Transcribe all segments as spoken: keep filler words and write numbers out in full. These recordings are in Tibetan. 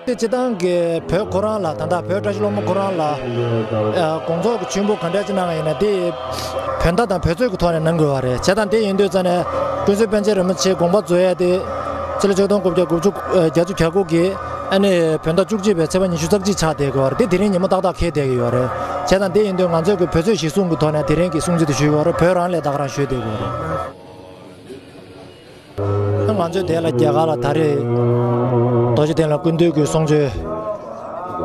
སྤྱིར་བཏང་གི་བོད་ཁོ་རང་ལ། ད་ལྟ་བོད་བཀྲ་ཤིས་ལྷུན་པོ་ཁོ་རང་ལ་ཨ་དགོངས་རྫོགས་ཀྱི་མཆོད་འབུལ་ག་འདྲ་ཅིག་གནང་ཡིན་ན། དེ་བོད་ཟླ་དང་བོད་ཚོད་ཀྱི་ཐོག་ནས་གནང་དགོས་པ་རེད། བྱས་ཙང་དེ་ཡིན་དུས་ཙང་ནས་ཀུན་གསལ་པཎ་ཆེན་རིན་པོ་ཆེའི་དགོངས་པ་རྫོགས་ཡས་དེ་སྤྱི་ལོ་ཆིག་སྟོང་དགུ་བརྒྱ་དགུ་བཅུ་ཨ་བརྒྱད་ཅུ་གྱ་དགུ་གི་ཨ་ནི་བོད་ཟླ་བཅུ་གཅིག་པའི་ཚེས་པ་ཉི་ཤུ་རྩ་གཅིག་ཆགས་བསྡད་དགོས་པ་རེད། དེ་དེ་རིང་ཉིན་མོ་ཏག་ཏག་འཁེལ་བསྡད་ཀྱི་ཡོད་རེད། བྱས་ཙང་དེ་ཡིན་དུས་ང་ཚོས་ཀྱི་བོད་ཚོད་གཞིར་བཟུང་གི་ཐོག་ནས་དེ་རིང་གི་སྲུང་བརྩི་དེ་ཞུས་ཡོད་རེད། བོད་རང་ལ་ད་ག་རང་ཞུས་བསྡད་ཡོད་རེད། ང་ཚོས་དེ་ལ་རྒྱ་གར་ལ་ད་རེས་རྡོ་རྗེ་གདན་ལ་སྐུ་མདུན་གྱི་གསུང་ཆོས་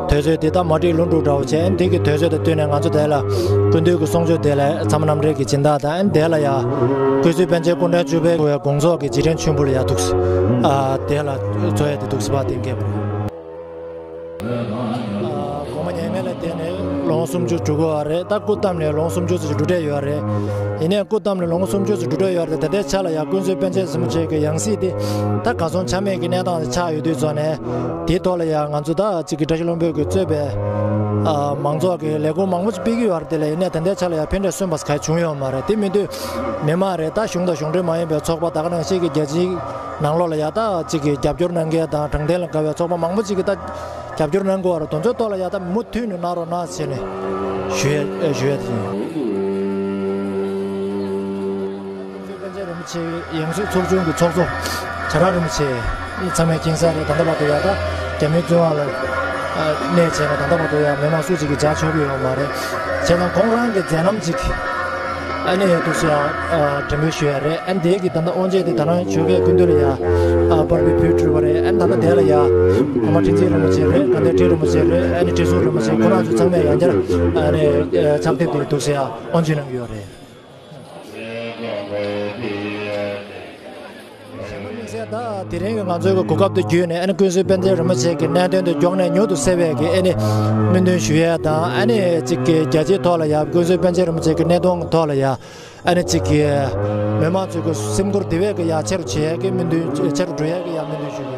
དུས་ཚོད་དེ་ད་མ་བསྒྲིགས་ལྷུན་གྲུབ་འདྲ་བོ་བྱས། དེ་གི་དུས་ཚོད་དང་བསྟུན་ནས་ང་ཚོ་དེ་ལ་སྐུ་མདུན་གྱི་གསུང་ཆོས་དེ་ལ་ཚང་མ་རྣམ་འགྲེལ་གྱི་སྦྱིན་བདག་དང་། དེ་ལ་ཡ་ཀུན་གསལ་པཎ་ཆེན་སྐུ་ཕྲེང་བཅུ་པའི་དགོངས་རྫོགས་ཀྱི་རྗེས་དྲན་མཆོད་འབུལ་ལ་ཡ་འདུག་ཨ་དེ་ལ་འཚོགས་ཡས་དེ་འདུག་སེ་ཕར་གཏན་འཁེལ་བ་རེད། དགོངས་པ་ཉམས་ལེན་ལ་བརྟེན་ནས་ལོ་ངོ་སུམ་ཅུ་འགྲོ་གི་ཡོད་རེད། ད་སྐུ་བལྟམས་ནས་ལོ་ངོ་སུམ་ཅུ་ཙམ་འགྲོ་གྲབས་ཡོད་རེད། ཡིན་ནའི་སྐུ་བལྟམས་ནས་ལོ་ངོ་སུམ་ཅུ་ཙམ་འགྲོ་གྲབས་ཡོད་རེད། ད་ལྟའི་ཆ་ལ་ཡང་ཀུན་གསལ་པཎ་ཆེན་རིན་པོ་ཆེ་གི་ཡང་སྲིད་དེ་ད་གར་སོང་ཆ་མེད་ཀྱི་གནས་སྟངས་ཆགས་ཡོད་དུས་ཙང་ནས། དེའི་ཐོག་ལ་ཡང་ང་ཚོ་ད་ཅིག་གི་བཀྲ་ཤིས་ལྷུན་པོ་གིས་གཙོས་པའི་ཨ་མང་ཚོགས་ཀྱི་ལས་ཁུངས་མང་པོ་ཅིག་སྤེལ་གྱི་ཡོད་རེད། དེ་ལ་ཡིན་ནའི་ད་ལྟའི་ཆ་ལ་ཡང་ཕན་འབྲས་སོན་པ་གང་ཡང་བྱུང་ཡོད་མ་རེད། དེ་མིན་དུས་མི་མང་རེད། ད་གཞུང་དང་གཞུང་འབྲེལ་མ་ཡིན་པའི་ཚོགས་པ། ད་ག་ནང་བཞིན་གྱི་རྒྱལ་སྤྱིའི་ནང་ལོགས་ལ་ཡ་ད་ཅིག་གི་རྒྱབ་སྐྱོར་གནང་མཁན་དང་དྲང་བདེན་ལ་དགའ་བའི་ཚོགས་པ་མང་པོ་ཅིག་གིས་ད་རྒྱབ་སྐྱོར་གནང་གི་ཡོད་རེད། དེ་ཚོའི་ཐོག་ལ་ཡ་ད་མུ་མཐུད་ནས་གནང་རོགས་གནང་ཟེར་ནས་ཞུ་ཡས་ཞུ་ཡས་དེ་ཡིན། པཎ་ཆེན་རིན་པོ་ཆེའི་ཡང་སྲིད་ཚོགས་ཆུང་གི་ཚོགས་གཙོ་བྱ་བྲལ་རིན་པོ་ཆེ་ཚང་མས་མཁྱེན་གསལ་རེད། ད་ལྟ་བར་དུ་ཡ་ད་རྒྱ་མིའི་བཙོན་ཁང་ལ་གནས་བྱས་ནས་ད་ལྟ་བར་དུ་ཡ་མི་མང་སུ་གཅིག་གིས་མཇལ་ཆོག་གི་ཡོད་མ་རེད། བྱས་ཙང་ཁོང་རང་གི་མཛད་རྣམ་ཅིག་ཨ་ནི་འདུག་སེ་ཡ་འགྲེམས་སྤེལ་ཞུ་ཡ་རེད། ཨ་ནི་དེ་གི་ད་ལྟ་དབུ་འབྱེད་དེ་ད་ནང་ཆོས་དགེ་ཀུན་འདུས་ལ་ཡ་པར་བི་ཕུལ་གྲུབ་པ་རེད། ཨ་ནི་ད་ལྟ་དེ་ལ་ཡ་གོང་མ་ཁྲི་འཛིན་རིན་པོ་ཆེ་རེད། དགའ་ལྡན་ཁྲི་རིན་པོ་ཆེ་རེད། ཨ་ནི་ཁྲི་ཟུར་རིན་པོ་ཆེ་ཁོང་རྣམ་ཚོ་ཚང་མས་ཡང་བསྐྱར་ཨ་ནི་ཕྱག་དེབ་དེ་འདུག་སེ་ཡ་དབུ་འབྱེད་གནང་གི་ཡོད་རེད། དམིགས་བསལ་ད་དེ་རིང་གི་ང་ཚོའི་གོ་སྐབས་དེ་བརྒྱུད་ནས། ཨ་ནི་ཀུན་གསལ་པཎ་ཆེན་རིན་པོ་ཆེ་གི་གནད་དོན་དེ་མགྱོགས་ནས་མྱུར་དུ་སེལ་བའི་གི་ཨ་ནི་སྨོན་འདུན་ཞུ་ཡས་དང་། ཨ་ནི་གཅིག་གི་རྒྱལ་སྤྱིའི་ཐོག་ལ་ཡ་ཀུན་གསལ་པཎ་ཆེན་རིན་པོ་ཆེ་གི་གནད་དོན་གི་ཐོག་ལ་ཡ་ཨ་ནི་གཅིག་གི་མི་མང་ཚོའི་གི་སེམས་ཁུར་དེ་བས་གི་ཡ་ཆེ་རུ་བྱེད་ཡས་གི་སྨོན་འདུན། ཆེ་རུ་འགྲོ་ཡས་གི་ཡ་སྨོན་འདུན་ཞུ།